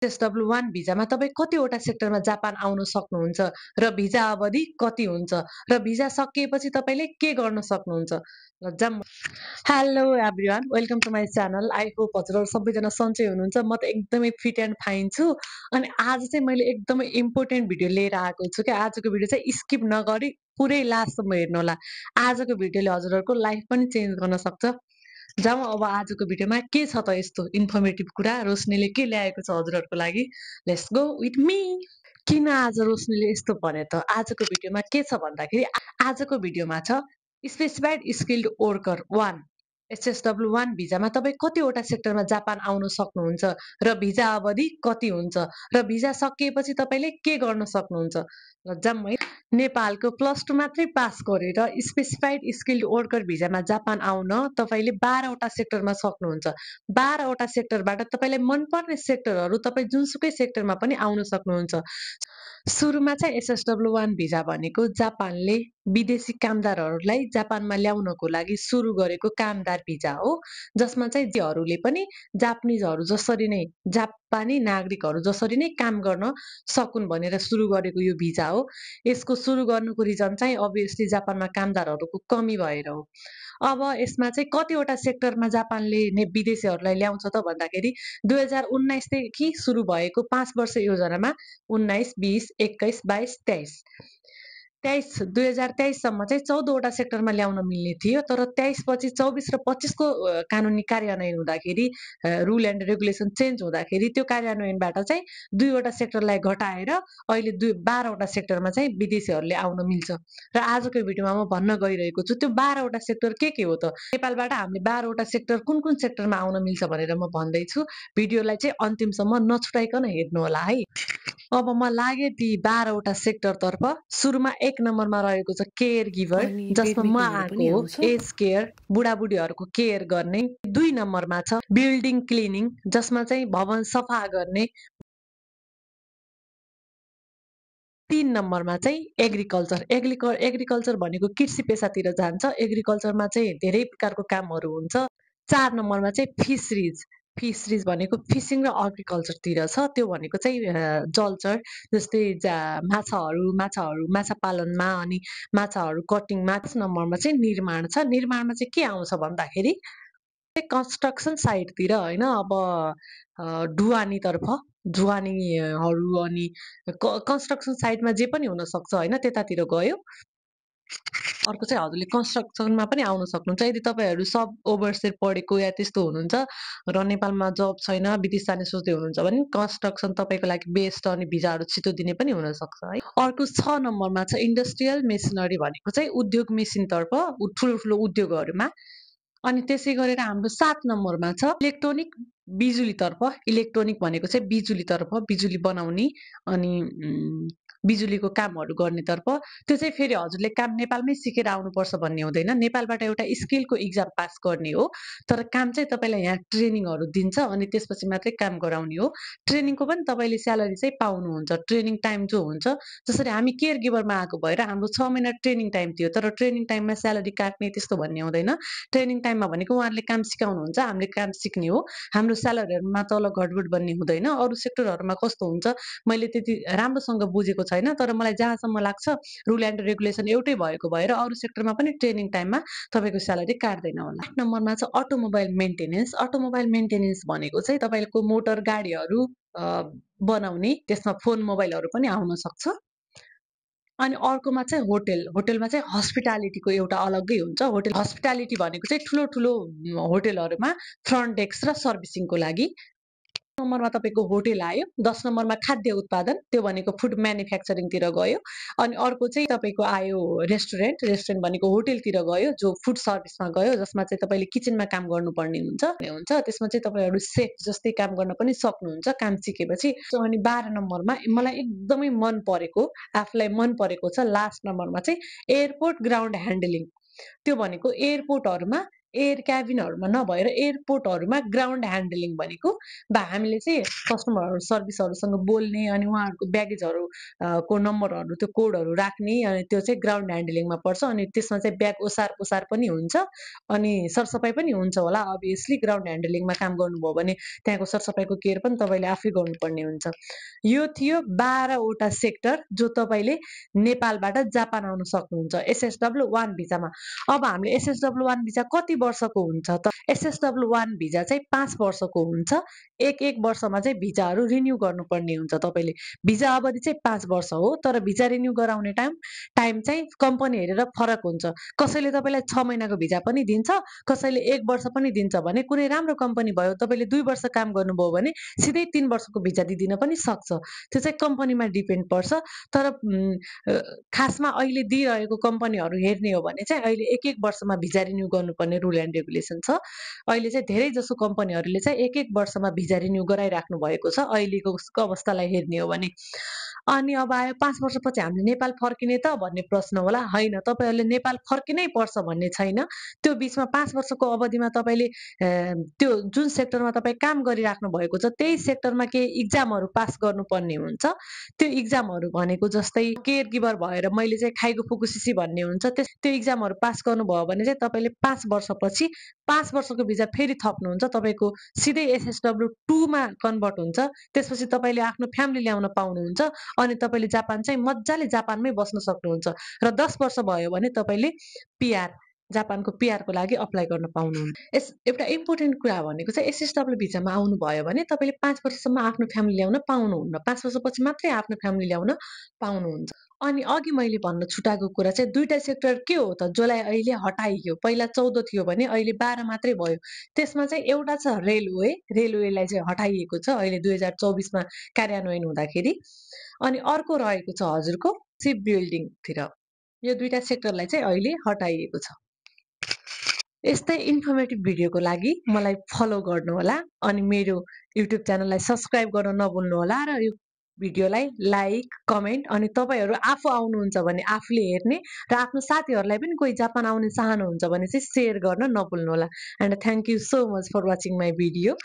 SW1 भिजामा तपाईँ कतिवटा सेक्टरमा जापान आउन सक्नुहुन्छ र भिजा अवधि कति हुन्छ र भिजा सकिएपछि तपाईँले के गर्न सक्नुहुन्छ? Hello everyone, welcome to my channel. I hope हजुरहरू सबैजना सन्चै हुनुहुन्छ। म त एकदमै फिट एन्ड फाइन छु। अनि आज चाहिँ मैले एकदमै इम्पोर्टेन्ट भिडियो लिएर आएको छु क्या। आजको भिडियो चाहिँ स्किप नगरी पुरै लास्टसम्म हेर्नु होला। आजको भिडियोले हजुरहरूको लाइफ पनि चेन्ज गर्न सक्छ। जाउँ अब आजको भिडियोमा के छ त यस्तो इन्फर्मेटिभ कुरा, रोशनीले के ल्याएको छ हजुरहरूको लागि। Let's go with me. किन आज रोशनीले यस्तो भने त आजको भिडियोमा के छ भन्दाखेरि आजको भिडियोमा छ स्पेसिफाइड स्किल्ड वर्कर 1 SSW1 भिजामा तपाईँ कतिवटा सेक्टरमा जापान आउन सक्नुहुन्छ र भिजा अवधि कति हुन्छ र भिजा सकिएपछि तपाईँले के गर्न सक्नुहुन्छ? जाम है। नेपालको +2 मात्रै पास गरेर स्पेसिफाइड स्किल्ड वर्कर भिजामा जापान आउन तपाईँले 12 वटा सेक्टरमा सक्नुहुन्छ। 12 वटा सेक्टरबाट तपाईँलाई मनपर्ने सेक्टरहरू तपाईँ जुनसुकै सेक्टरमा पनि आउन सक्नुहुन्छ। सुरुमा चाहिँ SSW1 भिजा भनेको जापानले विदेशी कामदारहरूलाई जापानमा ल्याउनको लागि सुरु गरेको कामदार भिजा हो, जसमा चाहिँ जीहरूले पनि जापानिजहरू जसरी नै जापानी नागरिकहरू जसरी नै काम गर्न सकुन् भनेर सुरु गरेको यो भिजा हो। यसको सुरु गर्नुको रिजन चाहिँ अभियसली जापानमा कामदारहरूको कमी भएर हो। अब यसमा चाहिँ कतिवटा सेक्टरमा जापानले विदेशीहरूलाई ल्याउँछ त भन्दाखेरि 2019 देखि सुरु भएको 5 वर्ष योजनामा 19, 20, 21, 22, 2023 सम्म चाहिँ 14 वटा सेक्टरमा ल्याउन मिल्ने थियो। तर 23 पछि 24 र 25 को कानुनी कार्यान्वयन हुँदाखेरि रुल एन्ड रेगुलेसन चेन्ज हुँदाखेरि त्यो कार्यान्वयनबाट चाहिँ 2 वटा सेक्टरलाई घटाएर अहिले 12 वटा सेक्टरमा चाहिँ विदेशीहरूले आउन मिल्छ। र आजको भिडियोमा म भन्न गइरहेको छु त्यो 12 वटा सेक्टर के हो त? नेपालबाट हामीले 12 वटा सेक्टर कुन कुन सेक्टरमा आउन मिल्छ भनेर म भन्दैछु। भिडियोलाई चाहिँ अन्तिमसम्म नछुटाइकन हेर्नु होला है। अब म लागे ती 12 वटा सेक्टरतर्फ। सुरुमा 1 नम्बरमा रहेको छ केयर गिभर, जसमा म आएको हो एज केयर, बुढाबुढीहरूको केयर गर्ने। 2 नम्बरमा छ बिल्डिङ क्लिनिङ, जसमा चाहिँ भवन सफा गर्ने। 3 नम्बरमा चाहिँ एग्रिकल्चर। एग्रिकल्चर भनेको कृषि पेसातिर जान्छ। एग्रिकल्चरमा चाहिँ धेरै प्रकारको कामहरू हुन्छ। 4 नम्बरमा चाहिँ फिसरिज भनेको फिसिङ र एग्रिकल्चरतिर छ। त्यो भनेको चाहिँ जलचर, जस्तै माछा पालनमा अनि माछाहरू कटिङमा। 5 नम्बरमा चाहिँ निर्माण छ। निर्माणमा चाहिँ के आउँछ भन्दाखेरि कन्स्ट्रक्सन साइटतिर होइन, अब ढुवानीहरू अनि कन्स्ट्रक्सन साइटमा जे पनि हुनसक्छ होइन, त्यतातिर गयो। अर्को चाहिँ हजुरले कन्स्ट्रक्सनमा पनि आउन सक्नुहुन्छ यदि तपाईँहरू सब ओभरसेयर पढेको या त्यस्तो हुनुहुन्छ र नेपालमा जब छैन, विदेश जाने सोच्दै हुनुहुन्छ भने कन्स्ट्रक्सन तपाईँको लागि बेस्ट अनि भिजाहरू छिटो दिने पनि हुनसक्छ है। अर्को 6 नम्बरमा छ इन्डस्ट्रियल मेसिनरी भनेको चाहिँ उद्योग मेसिनतर्फ ठुलो उद्योगहरूमा। अनि त्यसै गरेर हाम्रो 7 नम्बरमा छ इलेक्ट्रोनिक बिजुलीतर्फ। इलेक्ट्रोनिक भनेको चाहिँ बिजुलीतर्फ, बिजुली बनाउने अनि बिजुलीको कामहरू गर्नेतर्फ। त्यो चाहिँ फेरि हजुरले काम नेपालमै सिकेर आउनुपर्छ भन्ने हुँदैन। नेपालबाट एउटा स्किलको इक्जाम पास गर्ने हो, तर काम चाहिँ तपाईँलाई यहाँ ट्रेनिङहरू दिन्छ अनि त्यसपछि मात्रै काम गराउने हो। ट्रेनिङको पनि तपाईँले स्यालेरी चाहिँ पाउनुहुन्छ। ट्रेनिङ टाइम जो हुन्छ, जसरी हामी केयर गिभरमा आएको भएर हाम्रो 6 महिना ट्रेनिङ टाइम थियो, तर ट्रेनिङ टाइममा स्यालेरी काट्ने त्यस्तो भन्ने हुँदैन। ट्रेनिङ टाइममा भनेको उहाँहरूले काम सिकाउनुहुन्छ, हामीले काम सिक्ने हो। हाम्रो स्यालेरीहरूमा तल घटबड बन्ने हुँदैन। अरू सेक्टरहरूमा कस्तो हुन्छ मैले त्यति राम्रोसँग बुझेको छैन, तर मलाई जहाँसम्म लाग्छ रुल एन्ड रेगुलेसन एउटै भएको भएर अरू सेक्टरमा पनि ट्रेनिङ टाइममा तपाईँको स्यालेरी काट्दैन होला। 8 नम्बरमा छ अटोमोबाइल मेन्टेनेन्स। अटोमोबाइल मेन्टेनेन्स भनेको चाहिँ तपाईँको मोटर गाडीहरू बनाउने, त्यसमा फोन मोबाइलहरू पनि आउन सक्छ। अनि अर्कोमा चाहिँ होटेलमा चाहिँ हस्पिटालिटीको एउटा अलग्गै हुन्छ। हस्पिटालिटी भनेको चाहिँ ठुलो होटेलहरूमा फ्रन्ट डेस्क र सर्भिसिङको लागि। नम्बरमा तपाईँको होटेल आयो। 10 नम्बरमा खाद्य उत्पादन, त्यो भनेको फुड म्यानुफ्याक्चरिङतिर गयो। अनि अर्को चाहिँ तपाईँको आयो रेस्टुरेन्ट भनेको होटेलतिर गयो, जो फुड सर्भिसमा गयो, जसमा चाहिँ तपाईँले किचनमा काम गर्नुपर्ने हुन्छ। त्यसमा चाहिँ तपाईँहरू सेफ जस्तै काम गर्न पनि सक्नुहुन्छ काम सिकेपछि। अनि 12 नम्बरमा मलाई एकदमै मन परेको, आफूलाई मन परेको छ लास्ट नम्बरमा चाहिँ एयरपोर्ट ग्राउन्ड ह्यान्डलिङ। त्यो भनेको एयरपोर्टहरूमा एयर क्याबिनहरूमा नभएर एयरपोर्टहरूमा ग्राउन्ड ह्यान्डलिङ भनेको हामीले चाहिँ कस्टमरहरू सर्भिसहरूसँग बोल्ने अनि उहाँहरूको ब्यागेजहरू को नम्बरहरू त्यो कोडहरू राख्ने अनि त्यो चाहिँ ग्राउन्ड ह्यान्डलिङमा पर्छ अनि त्यसमा चाहिँ ब्याग ओसार पोसार पनि हुन्छ अनि सरसफाइ पनि हुन्छ होला अभियसली ग्राउन्ड ह्यान्डलिङमा काम गर्नुभयो भने त्यहाँको सरसफाइको केयर पनि तपाईँले आफै गर्नुपर्ने हुन्छ यो थियो 12वटा सेक्टर जो तपाईँले नेपालबाट जापान आउन सक्नुहुन्छ SSW 1 भिजामा अब हामीले SSW 1 भिजा कति वर्षको हुन्छ त SSW 1 भिजा चाहिँ 5 वर्षको हुन्छ एक वर्षमा चाहिँ भिजाहरू रिन्यू गर्नुपर्ने हुन्छ तपाईँले भिजा अवधि चाहिँ 5 वर्ष हो तर भिजा रिन्यू गराउने टाइम चाहिँ कम्पनी हेरेर फरक हुन्छ कसैले तपाईँलाई 6 महिनाको भिजा पनि दिन्छ कसैले 1 वर्ष पनि दिन्छ भने कुनै राम्रो कम्पनी भयो तपाईँले 2 वर्ष काम गर्नुभयो भने सिधै 3 वर्षको भिजा दिदिन पनि सक्छ त्यो चाहिँ कम्पनीमा डिपेन्ड पर्छ तर खासमा अहिले दिइरहेको कम्पनीहरू हेर्ने हो भने चाहिँ अहिले एक वर्षमा भिजा रिन्यू गर्नुपर्ने रुल एन्ड रेगुलेसन छ अहिले चाहिँ धेरै जसो कम्पनीहरूले चाहिँ एक वर्षमा भिजा रिन्यू गराइराख्नु भएको छ अहिलेको अवस्थालाई हेर्ने हो भने अनि अब आयो 5 वर्षपछि हामीले नेपाल फर्किने त भन्ने प्रश्न होला होइन तपाईँहरूले नेपाल फर्किनै पर्छ भन्ने छैन त्यो बिचमा 5 वर्षको अवधिमा तपाईँले त्यो जुन सेक्टरमा तपाईँ काम गरिराख्नु भएको छ त्यही सेक्टरमा केही इक्जामहरू पास गर्नुपर्ने हुन्छ त्यो इक्जामहरू भनेको जस्तै केयर गिभर भएर मैले चाहिँ खाइगो फुकुसिसी भन्ने हुन्छ त्यो इक्जामहरू पास गर्नुभयो भने चाहिँ तपाईँले 5 वर्षपछि 5 वर्षको भिजा फेरि थप्नुहुन्छ तपाईँको सिधै SSW 2 मा कन्भर्ट हुन्छ त्यसपछि तपाईँले आफ्नो फ्यामिली ल्याउन पाउनुहुन्छ अनि तपाईँले जापान चाहिँ मजाले जापानमै बस्न सक्नुहुन्छ र 10 वर्ष भयो भने तपाईँले पिआर जापानको पिआरको लागि अप्लाई गर्न पाउनुहुन्छ एउटा इम्पोर्टेन्ट कुरा भनेको चाहिँ SSW भिजामा आउनु भयो भने तपाईँले 5 वर्षसम्म आफ्नो फ्यामिली ल्याउन पाउनुहुन्न 5 वर्षपछि मात्रै आफ्नो फ्यामिली ल्याउन पाउनुहुन्छ अनि अघि मैले भन्न छुटाएको कुरा चाहिँ दुईटा सेक्टर के हो त जसलाई अहिले हटाइयो पहिला 14 थियो भने अहिले 12 मात्रै भयो त्यसमा चाहिँ एउटा छ रेलवेलाई चाहिँ हटाइएको छ अहिले 2024 मा कार्यान्वयन हुँदाखेरि अनि अर्को रहेको छ हजुरको सिप बिल्डिङतिर यो दुईटा सेक्टरलाई चाहिँ अहिले हटाइएको छ यस्तै इन्फर्मेटिभ भिडियोको लागि मलाई फलो गर्नुहोला अनि मेरो युट्युब च्यानललाई सब्स्क्राइब गर्न नभुल्नुहोला र यो भिडियोलाई लाइक कमेन्ट अनि तपाईँहरू आफू आउनुहुन्छ भने आफूले हेर्ने र आफ्नो साथीहरूलाई पनि कोही जापान आउने चाहनुहुन्छ भने चाहिँ सेयर गर्न नभुल्नुहोला and thank you so much for watching my video